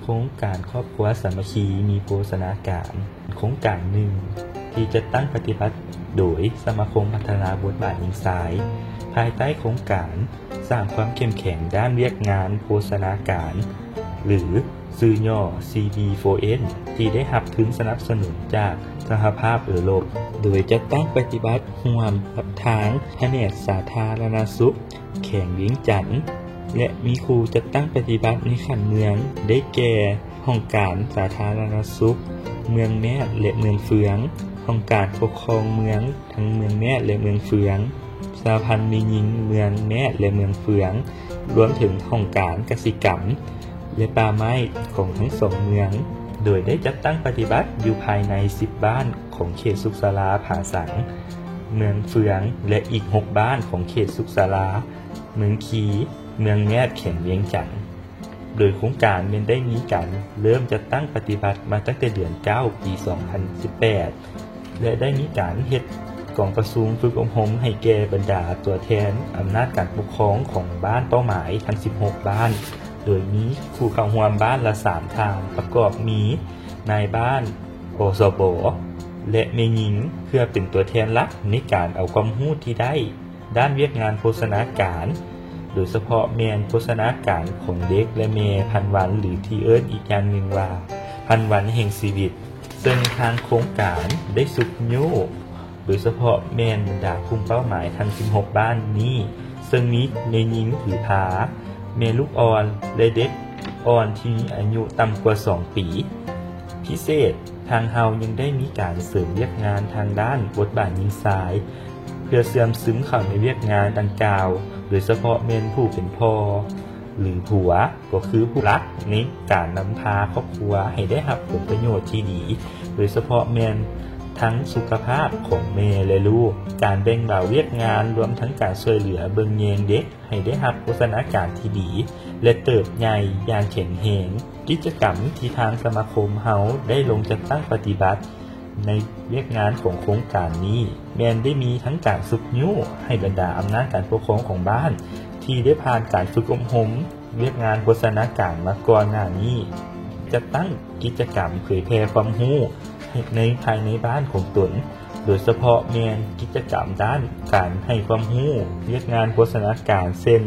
ໂຄງການຄອບຄົວສາມັກຄີມີໂພຊະນາການ ໂຄງການໜຶ່ງທີ່ຈັດຕັ້ງປະຕິບັດໂດຍສະມາຄົມພັດທະນາບົດບາດຍິງຊາຍ ພາຍໃຕ້ໂຄງການສ້າງຄວາມເຂັ້ມແຂງດ້ານວຽກງານໂພຊະນາການ ຫຼື ຊື່ຫຍໍ້ ຊີບີໂຟເອັນ ທີ່ໄດ້ຮັບທຶນສະໜັບສະໜູນຈາກສະຫະພາບເອີຣົບ ໂດຍຈັດຕັ້ງປະຕິບັດຮ່ວມກັບທາງພະແນກສາທາລະນະສຸກ ແຂວງວຽງຈັນ ແລະ ມີຄູ່ຈັດຕັ້ງປະຕິບັດໃນຂັ້ນເມືອງ ໄດ້ແກ່ ຫ້ອງການສາທາລະນະສຸກເມືອງແມດ ແລະ ເມືອງເຟືອງ, ຫ້ອງການປົກຄອງເມືອງທັງເມືອງແມດ ແລະ ເມືອງເຟືອງ, ສະຫະພັນແມ່ຍິງເມືອງແມດ ແລະ ເມືອງເຟືອງ, ລວມເຖິງຫ້ອງການກະສິກຳ ແລະ ປ່າໄມ້ຂອງທັງສອງເມືອງ, ໂດຍໄດ້ຈັດຕັ້ງປະຕິບັດຢູ່ພາຍໃນສິບບ້ານຂອງເຂດສຸກສາລາຜາສັງ ເມືອງເຟືອງ ແລະ ອີກຫົກບ້ານຂອງເຂດສຸກສາລາ ເມືອງຄີ ເມືອງແມດ ແຂວງວຽງຈັນ. ໂດຍໂຄງການແມ່ນໄດ້ມີການເລີ່ມຈັດຕັ້ງປະຕິບັດມາຕັ້ງແຕ່ເດືອນເກົ້າ ປີສອງພັນສິບແປດ ແລະ ໄດ້ມີການເຮັດກອງປະຊຸມຝຶກອົບຮົມໃຫ້ແກ່ບັນດາຕົວແທນອຳນາດການປົກຄອງຂອງບ້ານເປົ້າໝາຍທັງສິບຫົກບ້ານ, ໂດຍມີຜູ້ເຂົ້າຮ່ວມບ້ານລະສາມທ່ານ, ປະກອບມີນາຍບ້ານ, ອສບ ແລະ ແມ່ຍິງ ເພື່ອເປັນຕົວແທນຫຼັກໃນການເອົາຄວາມຮູ້ທີ່ໄດ້ ດ້ານວຽກງານໂພຊະນາການ, ໂດຍສະເພາະແມ່ນໂພຊະນາການຂອງເດັກ ແລະ ແມ່ພັນວັນ ຫຼື ທີ່ເອີ້ນອີກຢ່າງໜຶ່ງວ່າ ພັນວັນແຫ່ງຊີວິດ, ເຊິ່ງທາງໂຄງການໄດ້ຊຸກຍູ້ ໂດຍສະເພາະແມ່ນບັນດາກຸ່ມເປົ້າໝາຍທັງສິບຫົກບ້ານນີ້ ເຊິ່ງມີແມ່ຍິງຖືພາ, ແມ່ລູກອ່ອນ ແລະ ເດັກອ່ອນທີ່ມີອາຍຸຕ່ຳກວ່າສອງປີ. ພິເສດ, ທາງເຮົາຍັງໄດ້ມີການເສີມວຽກງານທາງດ້ານບົດບາດຍິງຊາຍ ເພື່ອເຊື່ອມຊຶມເຂົ້າໃນວຽກງານດັ່ງກ່າວ, ໂດຍສະເພາະແມ່ນຜູ້ເປັນພໍ່ ຫຼື ຜົວ ກໍຄືຜູ້ຫຼັກໃນການນຳພາຄອບຄົວໃຫ້ໄດ້ຮັບຜົນປະໂຫຍດທີ່ດີ, ໂດຍສະເພາະແມ່ນທັງສຸຂະພາບຂອງແມ່ ແລະ ລູກ, ການແບ່ງເບົາວຽກງານ, ລວມທັງການຊ່ວຍເຫຼືອເບິ່ງແຍງເດັກ ໃຫ້ໄດ້ຮັບໂພຊະນາການທີ່ດີ ແລະ ເຕີບໃຫຍ່ຢ່າງແຂງແຮງ. ກິດຈະກຳທີ່ທາງສະມາຄົມເຮົາໄດ້ລົງຈັດຕັ້ງປະຕິບັດໃນວຽກງານຂອງໂຄງການນີ້ ແມ່ນໄດ້ມີທັງການຊຸກຍູ້ໃຫ້ບັນດາອຳນາດການປົກຄອງຂອງບ້ານ ທີ່ໄດ້ຜ່ານການຝຶກອົບຮົມວຽກງານໂພຊະນາການມາກ່ອນໜ້ານີ້ ຈັດຕັ້ງກິດຈະກຳເຜີຍແຜ່ຄວາມຮູ້ໃນພາຍໃນບ້ານຂອງຕົນ, ໂດຍສະເພາະແມ່ນກິດຈະກຳດ້ານການໃຫ້ຄວາມຮູ້ວຽກງານໂພຊະນາການ ເຊັ່ນ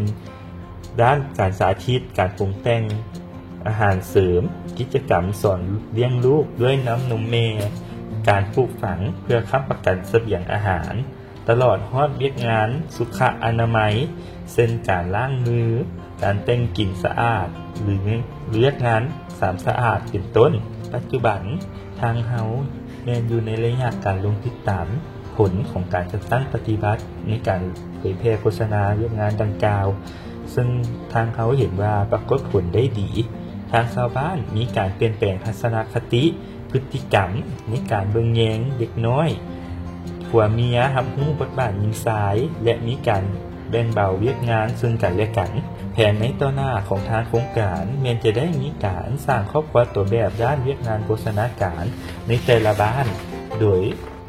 ດ້ານການສາທິດການປຸງແຕ່ງອາຫານເສີມ, ກິດຈະກຳສອນລ້ຽງລູກດ້ວຍນ້ຳນົມແມ່, ການປູກຝັງເພື່ອຄ້ຳປະກັນສະບຽງອາຫານ, ຕະຫຼອດຮອດວຽກງານສຸຂະອະນາໄມ ເຊັ່ນ ການລ້າງມື, ການແຕ່ງກິນສະອາດ ຫຼື ວຽກງານສາມສະອາດ ເປັນຕົ້ນ. ປັດຈຸບັນ ທາງເຮົາແມ່ນຢູ່ໃນໄລຍະການລົງຕິດຕາມຜົນຂອງການຈັດຕັ້ງປະຕິບັດໃນການເຜີຍແຜ່ໂຄສະນາວຽກງານດັ່ງກ່າວ, ເຊິ່ງທາງເຮົາເຫັນວ່າປາກົດຜົນໄດ້ດີ. ທາງຊາວບ້ານມີການປ່ຽນແປງທັດສະນະຄະຕິ, ພຶດຕິກຳໃນການເບິ່ງແຍງເດັກນ້ອຍ, ຜົວເມຍຮັບຮູ້ບົດບາດຍິງຊາຍ ແລະ ມີການແບ່ງເບົາວຽກງານເຊິ່ງກັນແລະກັນ. ແຜນໃນຕໍ່ໜ້າຂອງທາງໂຄງການແມ່ນຈະໄດ້ມີການສ້າງຄອບຄົວຕົວແບບດ້ານວຽກງານໂພຊະນາການໃນແຕ່ລະບ້ານ, ໂດຍ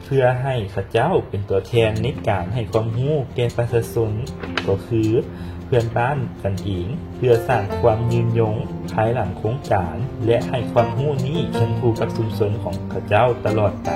ເພື່ອໃຫ້ເຂົາເຈົ້າເປັນຕົວແທນໃນການໃຫ້ຄວາມຮູ້ແກ່ປະຊາຊົນ, ກໍຄືເພື່ອນບ້ານກັນເອງ, ເພື່ອສ້າງຄວາມຍືນຍົງພາຍຫຼັງໂຄງການ ແລະ ໃຫ້ຄວາມຮູ້ນີ້ເຄີງຄູ່ກັບຊຸມຊົນຂອງເຂົາເຈົ້າຕະຫຼອດໄປ.